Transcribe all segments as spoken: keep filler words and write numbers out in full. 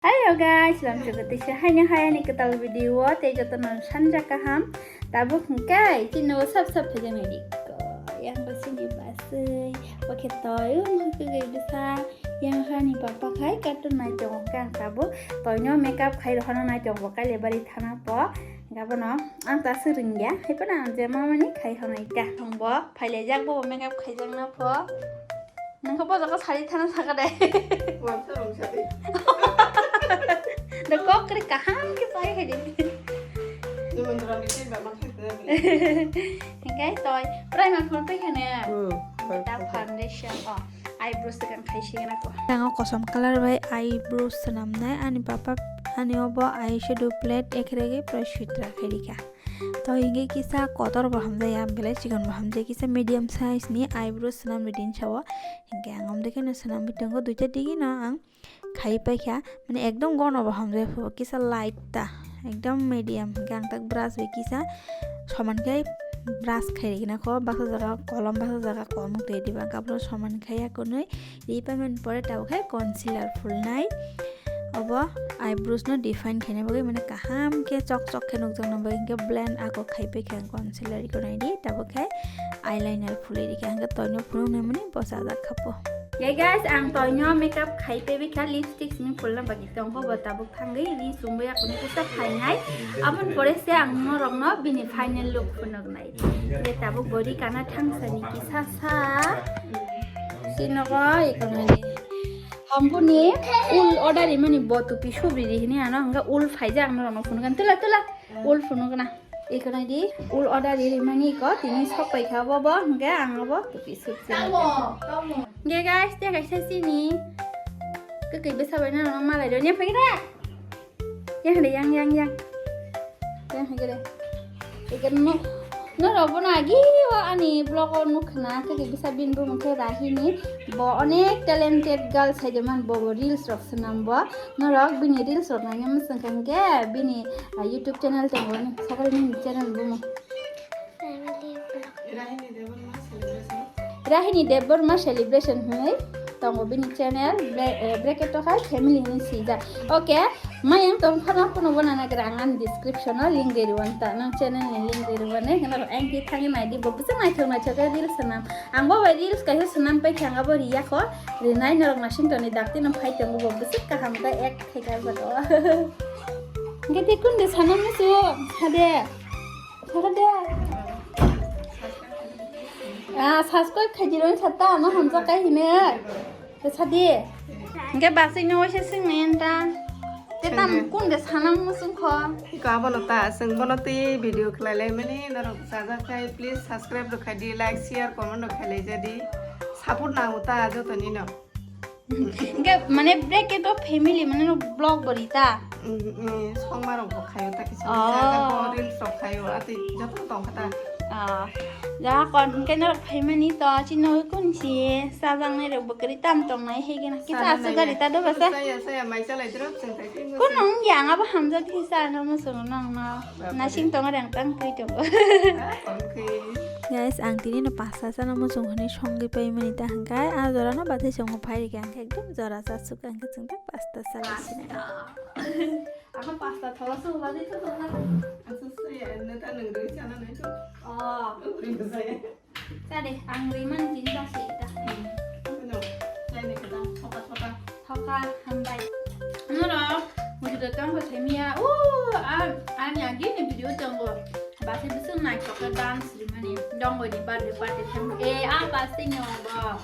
Hello guys, lamchukutisa haino hai ani kwtal video o tei jotono sanja kaham. Tabuk hwnkhe chini o sap sap phaijaknai di. Yang bo chini basui, bo khe toi wng khe bwsa. Yang hani papa khai cartoon nai tongo hwnkhe ang tabuk toino makeup khai rohorna nai tongo Kailabari thana po. Hwnkhe bono ang ta swrwngya, hai phano ang je mamani khai hwnwi ta. Ang bo phailaijak, bo makeup khaijakna po. Nang khe bojak sari thana saka de. Wansa rong sari. Da kok kri kaham khe pai hai de. Ni mandra ni tin ba ma khe de. Hingkai toi primer phone pai khane. Hmm. Da foundation o eyebrows kan khai si na ko. Ang o kosom color bai eyebrows swnamnai ani papa ani obo eyeshadow palette ekhrege pura suitra khai rikha. To hingke kisa kotor bo hamjaya, belai chikon bo hamjaya, kisa medium size ni eyebrow swnam ri din sao. Hingke ang omde khe no swnam ri tongo, duita digi no ang khai paikha, mane ekdom gono bo hamjaya pho, kisa light ta, ekdom medium. Hingke ang tak brush bai kisa soman khe brush khai rikna kho, baksa jaga kolom, baksa jaga kolom twi diba, kabro soman khai ya kunui. Ri paimani pore tabuk khe concealer phulnai. Obo eyebrows no define khaina bagwi mane kaham khe chok chok khe nukjakna bagwi hwnkhe blend ako khai paikha ang concealer iko naidi, tabuk khe eyeliner phulwi rikha hwnkhe toino phunuknai mani bwchajak kha po. Hey guys, ang toino makeup khai paibikha, lipstick simi phulna bagwi tongkho bo tabuk thangwi ri chumui ako nukha kisa phainai. Aboni pore se ang norokno bini final look phunuknai. Hwnkhe tabuk bo ri kana thangsani kisa sa sinogo iko naidi. Hambuni ul order rimani bo tupi subri ri hini ano hwnkhe ul phaijak ang norokno phunukha. Tula, tula. Ul phunukna. Iko naidi. Ul order ri rimani iko tini sok paikha bo bo hwnkhe ang bo tupi subri. Hwnkhe guys, tei kaisa chini. Kwkwi bwsa bai norokno malai rw. Yang de, yang, yang, yang. Yang hwnkhe de. Iko no. Norok bono agi o ani vlog o nukha na, khe kisa bini bumung khe Rahini, bo onek talented girl sai de man, bo bo reels rok swnam bo. Norok bini reels rok naina mwsang kha hwnkhe bini, ah, YouTube channel tongo ni, sakali ni channel bumung. Rahini Debbarma Celebration hwnwi tongo bini channel, bra-, eh, bracket o hai family hwnwi swijak. Okay. Mayang tong phano phano bo nana gra ang ani description o link ri rwan ta, nang channel ni link ri rwan ne, hwnba ang ki thangwi nai di, bo bwswk naithok naithok khe reels swnam. Ang bo bai reels kaisa swnam pai khe ang abo riya kho, rinai norok nasing toni dakti no phai tongo, bo bwswk kaham khe act khai kha jago. Hwnkhe tei kun de sana musu, hade, hade. Ah, subscribe khai di rwan sa ta, ano hamjak kai hine. Sadi. Hingke basai no waisa sing ni enta. Te tam kun de sanang musung kho. Iko abono ta sing bono twi video khlai lai mani norok sajak khai please subscribe rok khai di, like, share, comment rok khai lai jadi. Support nango ta joto ni no. Hingke mane bracket of family mane no vlog bori ta. Songma rok bo khayo ta kisa. Oh. Sajak bo reels rok khayo ati joto tong kha ta. Ah, ja kon hwnkhe norok phaimani to, chini kun si chajaknai rok bo kwrwi tam tongnai, hai gana kisa aswk gari ta do basa. Saya, saya, mai chalai drop chwng khai twi. Kun wng ya, ang abo hamjak kisa ano muchungo nang no. Nasing tongo rang tang twi tongo. Guys, ang tini no pasta chana muchung hwnwi songwi paimani ta hwnkhe, a jora no bathai chwngno phai rikha hwnkhe ekdom jora cha suk ang khe chwng ta pasta chalai sini. Ako pasta thola su hula di to thola. Asu su ya, na ta nang rui chana nai to. Oh. Rui basa ya. Sa de, ang rui man jin ta si ta. Ano, chai ni kata, thoka thoka. Thoka, hambai. Ano ro, mujhe to tang ko themia. Uh, a, ani agi ni video tang ko. Basi bisu nai thoka dance ri mani. Dong ko ni birthday party thang. Eh, a basi ni obo.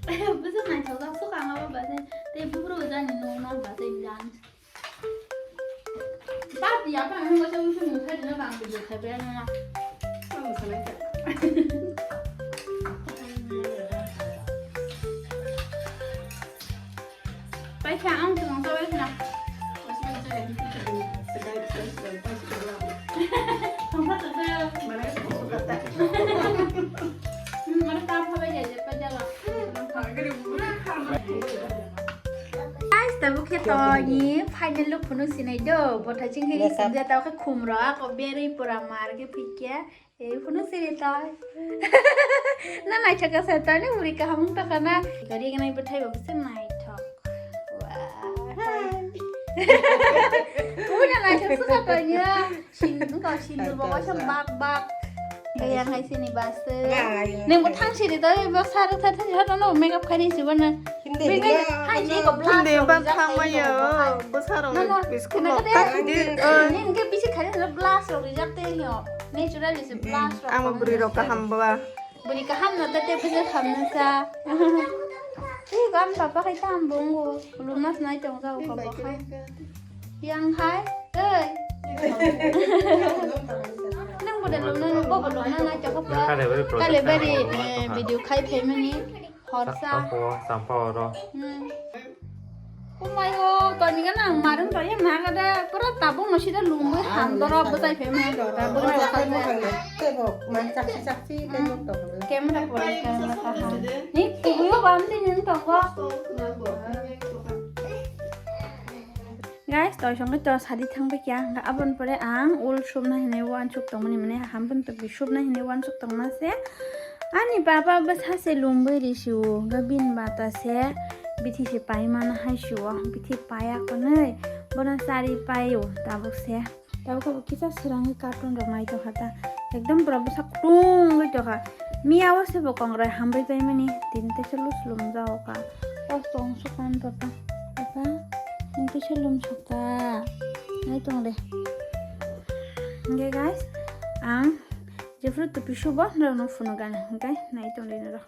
Bisu nai thoka su kang abo basi. Te bubru jani no no basi dance. Ba dia ba hwnba se wngkhe nwng khaidino bang video khaibai ano. Paisa ang tong khabai khna. Tongkha tongkha. Mana tongkha ta. Hmm, mana ta khabai de pa jala. Guys, tabuk khe to ni final look phunuk sinai do. Botha chingkhe ni sinja tabuk khe khumro ako berwi pura mar khe phikya. Ei phunuk sini to. Na naithok ka sa to ni uri kaham wng tokha na. Gari ganai bwthai bo bwse naithok. Wah. Puina naithok swkha toiniya. Sin wngkha sindur bo waisa bak bak. Kaya hai sini bas. Neng bo thang sini to bo sar tha tha jhat no makeup khaini si bana. Hindi hai si ko blast. Hindi bak thang maya. Bo sar no, no. School no. Neng ke bisi khani blast rok rijak te yo. Naturally si blast rok. Ama buri rok kaham ba. Buri kaham no tete bwswk hamno sa. Ih, gan papa khai tam bongo. Lumna snai tong jao ka bo khai. Yang hai. Ei. Nang bo de lumna no bo bo lumna nai tong ka. Kale bari, eh, video khai phaimani. Horsa. Sampa oro. Hmm. Oh my God, toni gana ang marung to yang naga da pura tabung no sida lungwi ham doro bwtai phe mani doro da bwtai phe mani. Tei bo man chakchi chakchi tei bo to. Camera pura camera ta ha. Ni tuyo bam di nung to go. Guys, to song to sadi thang ba kya hanga abon pore ang ul sum na hene wan suk tong mani mane ham bun to bi sum na hene wan suk tong ma se. Ani baba bwsa se lungwi risiwo, hwnkhe bini bata se bithi se paimano hai siwo, bithi paiya hwnwi bono chari paio tabuk se. Tabuk tabuk kisa swrangwi cartoon rok naitokha ta. Ekdom pura bwsa kutungwi tokha. Miya o se bo kongrai hambai paimani, tini teisa lus lum jago ka. Kosto wng sukha wng tokha. Papa, nwng teisa lum sukha. Naitong de. Hwnkhe guys, ang Jephuru tupi subo norokno phunukgana, hwnkhe nai tongdi norok.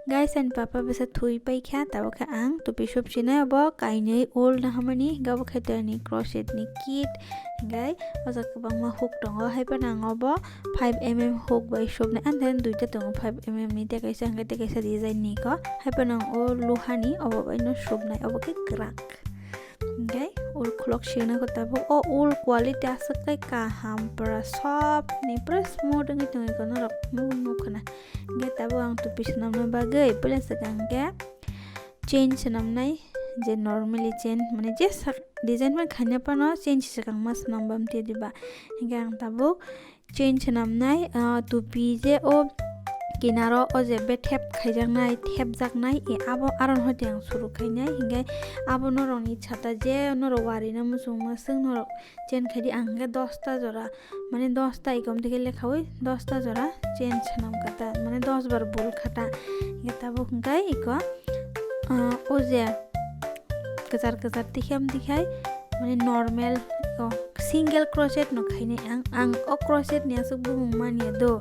Guys, ani papa bwsa thwi paikha, tabukhe ang tupi subsinai obo kainwi ul nahamani, hwnkhe obo khe ani crochet ni kit, hwnkhe o jaga kwbangma hook tongo, haiphano ang obo five M M hook bai subnai, ani thani duita tongo five M M ni, tei kaisa hwnkhe tei kaisa design ni kho, haiphano ang o luhani obo bai no subnai, obo khe kwrak. Hwnkhe ul khulok signa kho tabuk o ul quality aswk khe kaham pura soft ni pura smooth wngwi tongwi kho norok nukna nukha na. Hwnkhe tabuk ang tupi swnamna bagwi puila swkang khe chain swnamnai je normally chain mane je sak design man khaina phano chain swkang ma swnam bam te diba. Hwnkhe ang tabuk chain swnamnai, ah, tupi je o kinaro o je bethep khaijaknai, thepjaknai, e abo aron hoite ang suru khainai, hinkhe abo norokni sata je norok warina muchungma swk norok chain khaidi, ang hinkhe dosta jora, mane dosta ikom dike lekhaui dosta jora chain swnam kata, mane dos bar bul khata, hinkhe tabuk hinkhe iko, ah, o je kwchar kwchar tikham tikhai, mane normal, o single crochet no khainai ang, ang o crochet ni aswk bumung manya do,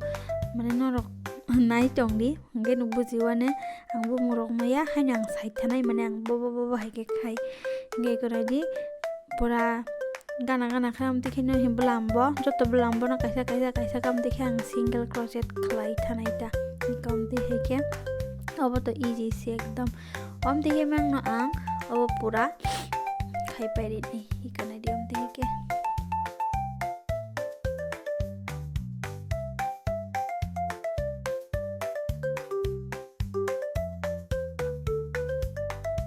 mane norok nai tongdi, hwnkhe no bujiwani ang bumung rok maya, haino ang sai thanai, mane ang bobo bobo hai khe khai, hwnkhe eko naidi pura gana gana khe amtwi khe no bwlam bo, joto bwlam bono kaisa kaisa kaisa khe amtwi khe ang single crochet khlai thanai ta, hwnkhe amtwi hai khe obo to easy se ekdom. Om twi khe mangno ang obo pura khai pai rini, hika nai di om twi khe.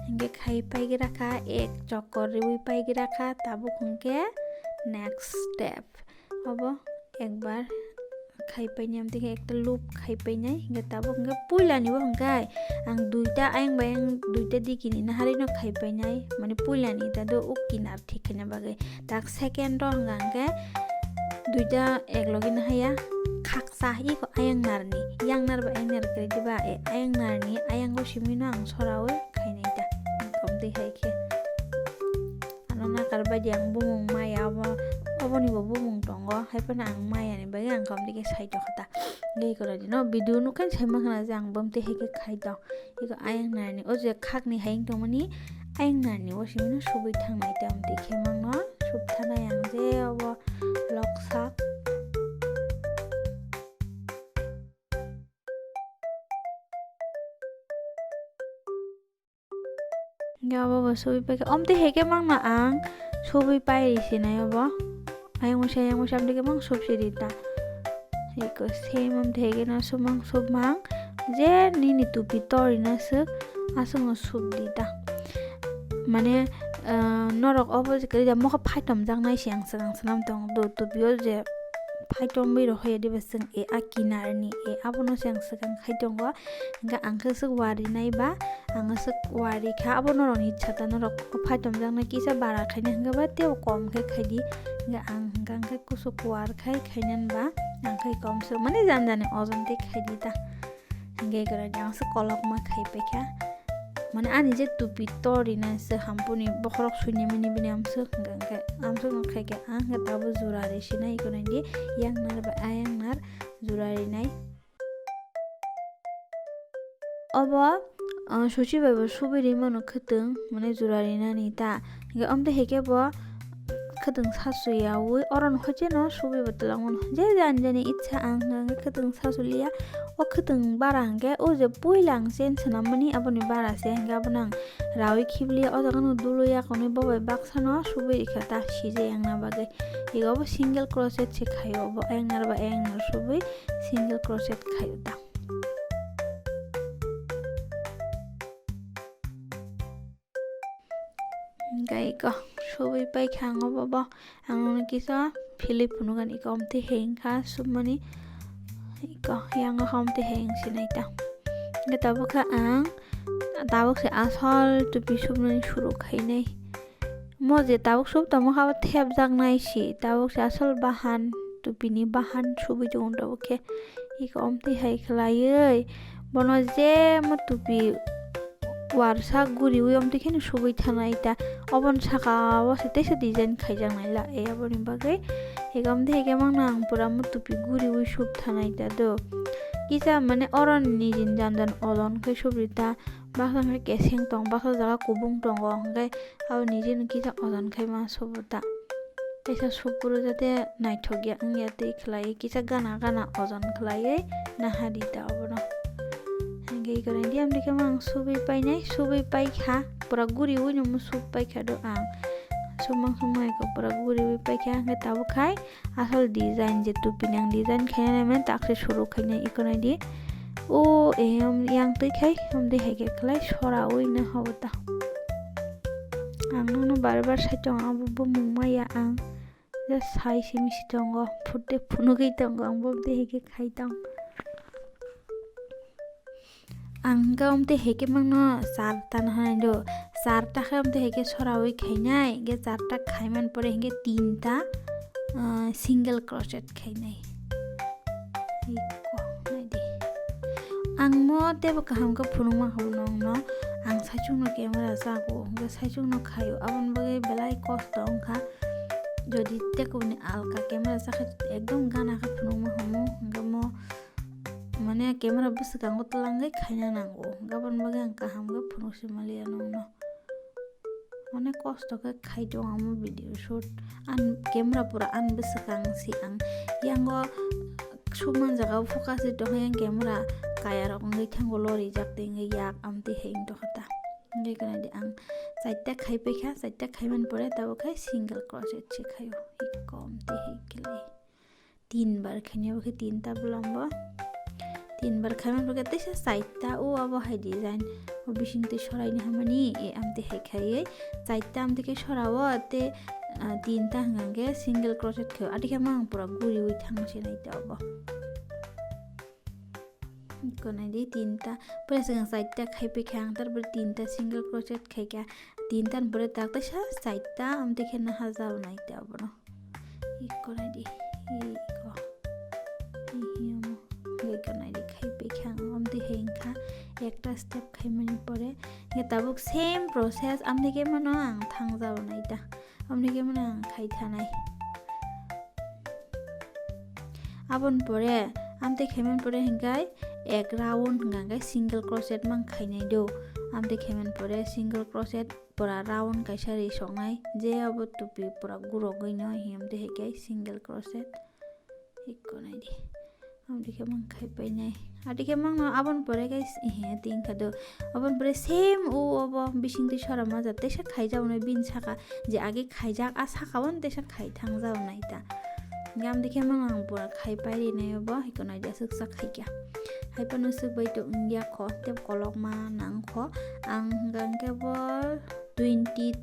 Hinkhe khai pai gra kha, ek chokor riui pai gra kha, tabuk hinkhe next step. Obo ekbar khai painai, amtwi khe ekta loop khai painai, hinkhe tabuk hinkhe puilani bo hinkhe ang duita ayang bai ayang duita dikini naharino khai painai, mane puilani ta do o kinar thik khaina bagwi. Tak second o hinkha hinkhe duita ek logi nahaya khaksa iko ayang narni, yang nar ba ayang nar kwrwi diba, e ayang narni ayango simino ang soraui khainai ta, hinkhe amtwi hai khe. Ano nakar bai di ang bumung maya obo, oboni bo bumung tongo, hai phano ang maya ni bagwi ang kom dike sai tokha ta. Ngai kora di no video nukha sai mankha na je ang bumtwi hai khe khai tong. Iko ayang nani o je khak ni hai wng tongmani ayang nani o simi no subui thang nai ta, amtwi khe mangno sub thanai ang je obo lok sak. Hinkhe obo bo subui paikha. Omtwi hai khe mangno ang subui pai rw sinai obo. Ayang usa, ayang usa, amtwi khe mang subsi rw ta. Eko same omtwi hai khe no sumang sumang. Je nini tupi tor rwna swk, aswkno sub di ta. Mane, ah, norok obo je kwrwi da mokhe phaitomjaknai se ang swkang swnam tongo. Do tupi o je Phai tongwi rohoya diba chwng e a kinar ni e abono se ang swkang khai tongo. Hingkhe ang khe swk wari nai ba, ang swk wari kha, abo norok ni chata norok phai tongjaknai kisa bara khaina hingkhe ba tei kom khe khai di. Hingkhe ang hingkha hingkhe kusuk war khai khainan ba ang khai kom swk mani jani jani ojon tei khai di ta. Hingkhe kwrwi ang swk kolokma khai paikha. Mane ani je tupi tor rina se hampuni bokhorok suinai mani bini amswk hwnkha hwnkhe amswk no khaikhe ang khe tabuk jura ri sinai ikonai di yang nar ba ayang nar jura rinai. Obo, ah, suchi bai bo subui rimano khwtwng mane jura rinani ta. Hingkhe omtwi hai khe bo khwtwng sasu yaui oro no hocheno subui bo twlangmano. Je jani jani itsa ang hwnka hwnkhe khwtwng sasu liya. O khwtwng bara hwnkhe o je puila ang chen swnammani aboni bara se hwnkhe abono ang raui khibliya o jaga no dului yakonwi bo bai baksa no subui rikha ta sijai yang na bagwi. Ego bo single crochet se khaio bo ayang nar ba ayang nar subui single crochet khaio ta. Hingkhe iko subui paikha ang obo bo ang nono kisa philip phunukani iko omtwi hengkha submani iko yango omtwi heng sinai ta. Hingkhe tabuk khe ang tabuk se asol tupi subnani suru khainai. Mo je tabuk sub tongma kha bo thepjaknai si tabuk se asol bahan tupini bahan subui tongo tabuk khe iko omtwi hai khlaiwi bono je mo tupi warsa guriui omtwi kheno subui thanai ta. Oboni saka o se teisa design khaijak naila e aboni bagwi. Ego omtwi heke mangno ang pura mo tupi guriui sub thanai ta do. Kisa mane oro nijin jan jan olon khe subri ta. Baksa hwnkhe keseng tong baksa jaga kubung tongo hwnkhe abo nijino kisa olon khai ma subu ta. Kaisa sukphuru jate naithok ya wngya tei khlaiwi kisa gana gana ojon khlaiwi nahadi ta obono. Hingke ikoroni diam dikhema ang subui painai, subui paikha, pura guriui no sub paikha do ang. Sumang sumang eko pura guriui paikha, hingke tabuk khai asol design je tupi nang design khainai mane takse suru khainai ikoroni di. O em yang twi khai, em twi hai khe khlai soraui no hobo ta. Ang nono bar bar sai tongo, abo bumung maya ang. Just sai simi si tongo, phute phunugui tongo, ang bo omtwi hai khe khai tong. Ang hwnkhe omtwi hai khe mangno charta no hanai do, charta khe omtwi hai khe soraui khainai, hwnkhe charta khaiman pore hwnkhe tinta, ah, single crochet khainai. Iko, naidi. Ang mo teibo kaham khe phunukma khe nongno, ang saichungno camera chago, hwnkhe saichungno khaio, aboni bagwi belai kosto wngkha. Jodi tekubuni alka camera chakhe ekdom gana khe phunukma hamu, hwnkhe mo, mane camera bwswkango twlangwi khaina nango, hwnkhe aboni bagwi ang kaham khe phunuk si manliya nongno. Onek kosto khe khai tongo ang video shoot. Ang camera pura ang bwswkang si ang. Yango shoot man jaga o focus ri tongkha yang camera kaya rok wngwi thango lorijak tei wngwi yak amtwi hai wng tongkha ta. Wngwi gana di ang chaita khai paikha, chaita khaiman pore tabuk khai single crochet se khaio. Iko amtwi hai khlai. Tin bar khainai bo khe tinta bolong bo. Tin bar khaimani bo khe teisa chaita o abo hai design. O bising twi soraini hamani e amtwi hai khaiwi chaita amtwi khe sora o tei, ah, tinta hwnkha khe single crochet khaio. Ati khe mang pura guriui thang se nai ta obo. Iko nai di tinta. Pura swkang chaita khai pai kha ang tar pore tinta single crochet khai kha. Tinta ni pore tak teisa chaita amtwi khe naha jao nai ta obono. Iko nai di, iko. Iko nai di, khai pai kha ang, amtwi hai wngkha, ekta step khaimani pore, ya tabuk same process, amtwi khe mano ang thangjao nai ta, amtwi khe mano ang khai thanai. Aboni pore, amtwi khaimani pore hwnkhe ek round hwnkha hwnkhe single crochet mang khainai do, amtwi khaimani pore single crochet pura round kaisa ri soknai, je abo tupi pura gurogwi no himtwi hai khe single crochet iko nai di. Abo dikhe mang khai painai. Abo dikhe mang no aboni pore khe s-, ehe, tin kha do. Aboni pore same o obo bising twi sora ma jat teisa khai jabo nai bini saka je age khaijak a saka o no teisa khai thang jabo nai ta. Gam dikhe mang ang pura khai pai ri nai obo iko nai di aswk sa khai kha. Hai phano swk bai to wngya kho tei kolokma nang kho. Ang hwnkha hwnkhe bo twenty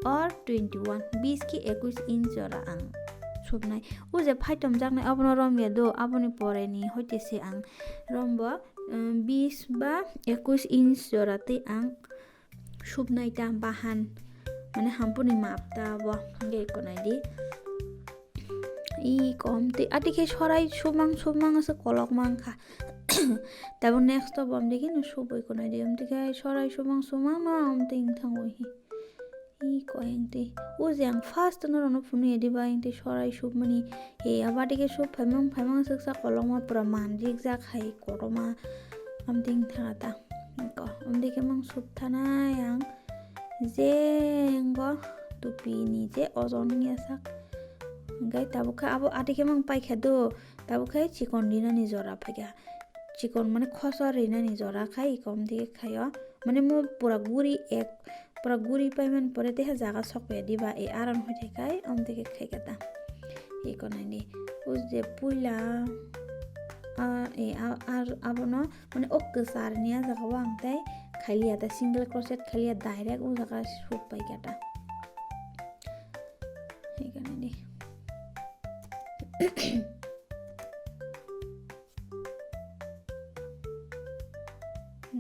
or twenty one, bis ki ekush inch jora ang supnai. O je phaitom jaknai abono rom ya do, aboni pore ni hoite se ang rombo, um, bis ba ekwis inch jora tei ang supnai ta bahan, mane hampuni map ta bo, hingke iko nai di. I kom tei ati khe sorai sumang sumang se kolok mang kha. Tabuk next to bom dikhe no suboi ko nai di, om dikhe sorai sumang sumang no om ting thang oi hi. I ko eng tei. O je ang first no rono phunu ya di ba eng tei sorai sumani. He aba dikhe sub phaimang phaimang siksa kolokma pura manjik jak hai kotorma. Amting thana ta. Ko, amdike mang sub thana yang je engo tupi ni je ojon ya sak. Hingke tabuk khe abo adike mang paikha do. Tabuk khe chikon rinani jora phaikha. Chikon mane khosor rinani jora khai iko amdike khaio. Mane mo pura guri ek Pura guri paiman pore teha jaga sok ya diba e aron hoi thai kai, om dike khai kata. Iko nai di. O je puila, a, e, a, ar, abono, mane, o kwchar ni a jaga o ang tei khailiya, ta single crochet khailiya, direct o jaga suk pai kata. Iko nai di.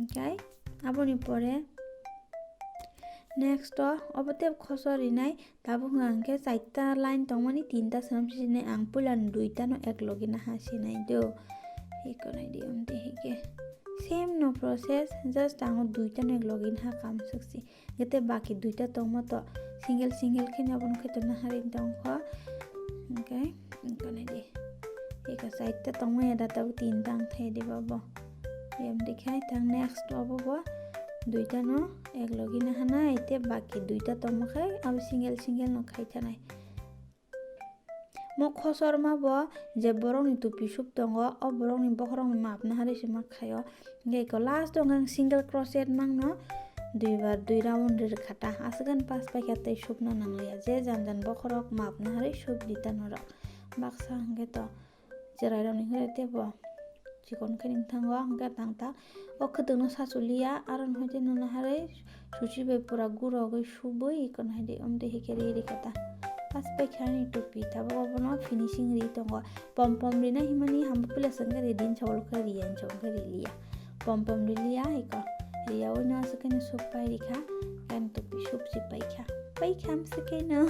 Okay, aboni pore next o obo tei khosor rinai, tabuk hwnka hwnkhe chaita line tongmani tinta swnam sijini, ang puilani duita no ek logi naha sinai do. Iko nai di, om de hike same no process, just ang o duita no ek logi naha kam swk si. Hingke baki duita tongma to single single khe abono khe to naharwi tongkho. Hingke, hingke nai di. Eka side ta tongma ya data bo tinta ang thai di babo. Yam di khai tang next obo bo duita no ek logi nahanai te baki duita tongma khai abo single single no khai thanai. Mo khosorma bo je borokni tupi sub tongo, o borokni bokhorokni map naharwi se ma khaio. Hingke eko last o hwnka ang single crochet mangno dui bar dui round ri rwkha ta. Aswk ani pass paikha tei subna nangliya. Je jan jan bokhorok map naharwi sub di ta norok. Baksa hingke to cherai rokni hwnre tebo. Chikon khe ning thango, hingke tang ta. O khwtwkno sachuliya, aro no hoi tei nono harwi suchi bai pura guro gwi subui, iko no hai di, om de hike ri rikha ta. Pas pai kha ani tupi, tabuk obono finishing ri tongo. Pom pom rina himani hambo pila sengkhe ri din chawlo khe riya, chawlo khe riliya. Pom pom riliya, iko riya, oino aswk khe no suk pai rikha, ani tupi suk si pai kha. Pai kha amswk khe no.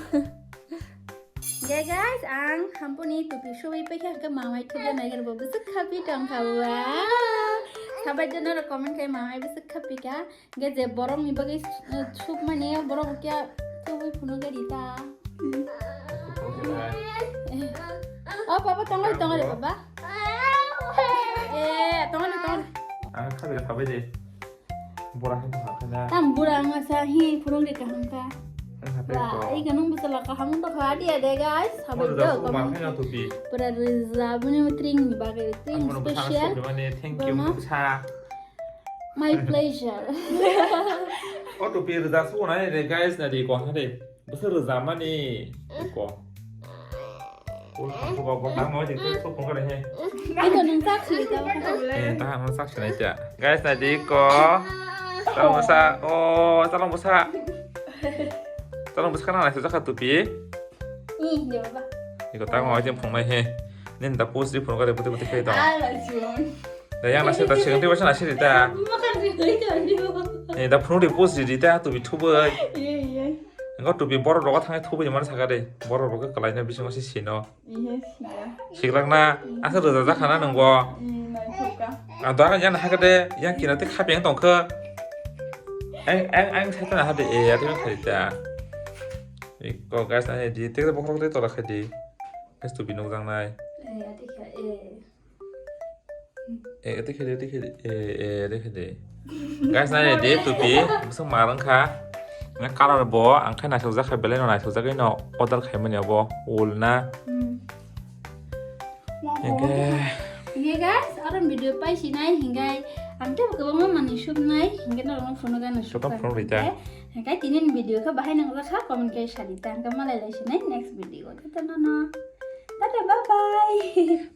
Ye guys, ang hampuni tupi subui paikha hwnkhe mamai thupya naikhwrbo bwswk khapi tongkha. Wow! Sabai de norok comment khai mamai bwswk khapikha. Hwnkhe je borokni bagwi, uh, submani borok kya tubui phunukgwi rita. Eh. Oh, baba, tongori, tongori, baba. Eh, tongori, tongori. Ang khapi kha sabai de. Bura hai tongkha khe na. Tam bura ang asa hi phunukgwi kaham kha. Ang kha tei. Ba, ko. Iko nung bwsala kaham tongkha, adi ade, guys. Sabai de, comment khai. Pura rwjak bini tring ni bagwi, tring special. Ang bono bwsang sukni mani thank you, bono bwsa. My pleasure. O tupi rwjak sugo nai re, guys, na di ko ha de. Bwswk rwjak mani ko. Ul ko ko ko tamo de ko ko ko he. Ito nung tak sui ta. Eh, ta no sak sinai ta. Guys, na di ko. Chalong bwsa. Oh, chalong bwsa. Chalong bwsa kana nai sujak kha tupi. Ih, de baba. Iko tamo ai jeng phungnai he. Nin da post di phunukgwi puti puti khai ta. Ala jun. Da yang nasi ta, sigang tiba nasi di ta. Makan di kali kali. Eh, da phunuk di post di ta, tupi thubai. Iya, iya. Engko tupi borok rogo thangwi thubai mana saka de. Borok rogo kalai na bising osi sino. Iya, sino. Siklak na, asa rwjak jak khana nungbo. Hmm, naithok kha. Ah, da yang haka de, yang kina te khapeng tongkha. Ang, ang, ang sai ta hade, eh, ati khai ta. Iko guys, na di, te bokhorok te tola khai di. Guys, tupi nukjak nai. Eh, ati kha, eh. Eh, ete khede, ete khede. Eh, eh, ete khede. Guys, nai de tupi, bwswk mar wngkha. Na color bo, ang khai naithok jak kha, belai no naithok jagwi no order khai mani abo, wool na. Hmm. Hingke. Hingke guys, aro video pai sinai, hingke ang tei kwbangma manwi subnai, hingke norokno phunukgwi no subkha. Phunuk rita. Hingke tini video khe bahai nang jak kha, comment khe sa di ta, hingke malai lai sinai next video. Tata nono. Tata, bye bye.